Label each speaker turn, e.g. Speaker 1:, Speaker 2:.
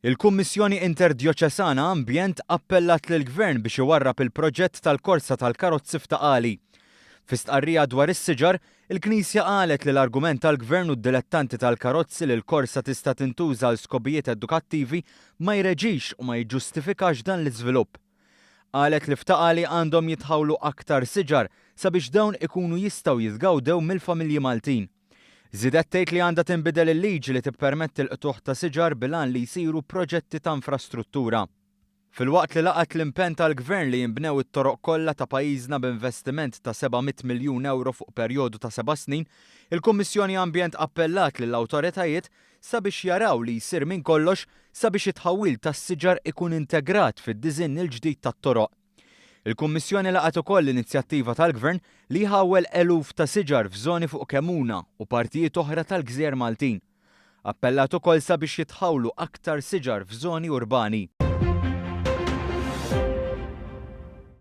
Speaker 1: Il-Kummissjoni Interdjoċesana Ambjent appellat lill-Gvern biex iwarrab il-proġett tal-korsa tal-karozzi f'Ta' Qali. Fi stqarrija dwar is-siġar, il-Knisja qalet li l-argument tal-Gvern u d-dilettanti tal-karozzi li l-korsa tista' tintuża għal skobijiet edukattivi ma jreġix u ma jiġġustifikax dan l-iżvilupp. Qalet li f'Ta' Qali għandhom jitħawlu aktar siġar sabiex dawn ikunu jistgħu jitgawdew mill-familji Maltin. Żiedet tgħid li għandha tinbidel il-liġi li tippermetti l-qtugħ ta' siġar bil-għan li jsiru proġetti ta' infrastruttura. Filwaqt li laqgħet l-impenn tal-Gvern li jinbnew it-toroq kollha ta' pajjiżna b'investiment ta' 700 miljun ewro fuq perjodu ta' seba' snin, il-Kummissjoni Ambjent appellat lill-awtoritajiet sabiex jaraw li jsir minn kollox sabiex it-tħawwil tas-siġar ikun integrat fid-diżinn il-ġdid tat-toroq. Il-Kummissjoni laqgħet ukoll l-inizjattiva tal-Gvern li jħawwel eluf ta' siġar f'żoni fuq Kemmuna u partijiet oħra tal-gżejjer Maltin. Appellat ukoll sabiex jitħawlu aktar siġar f'żoni urbani.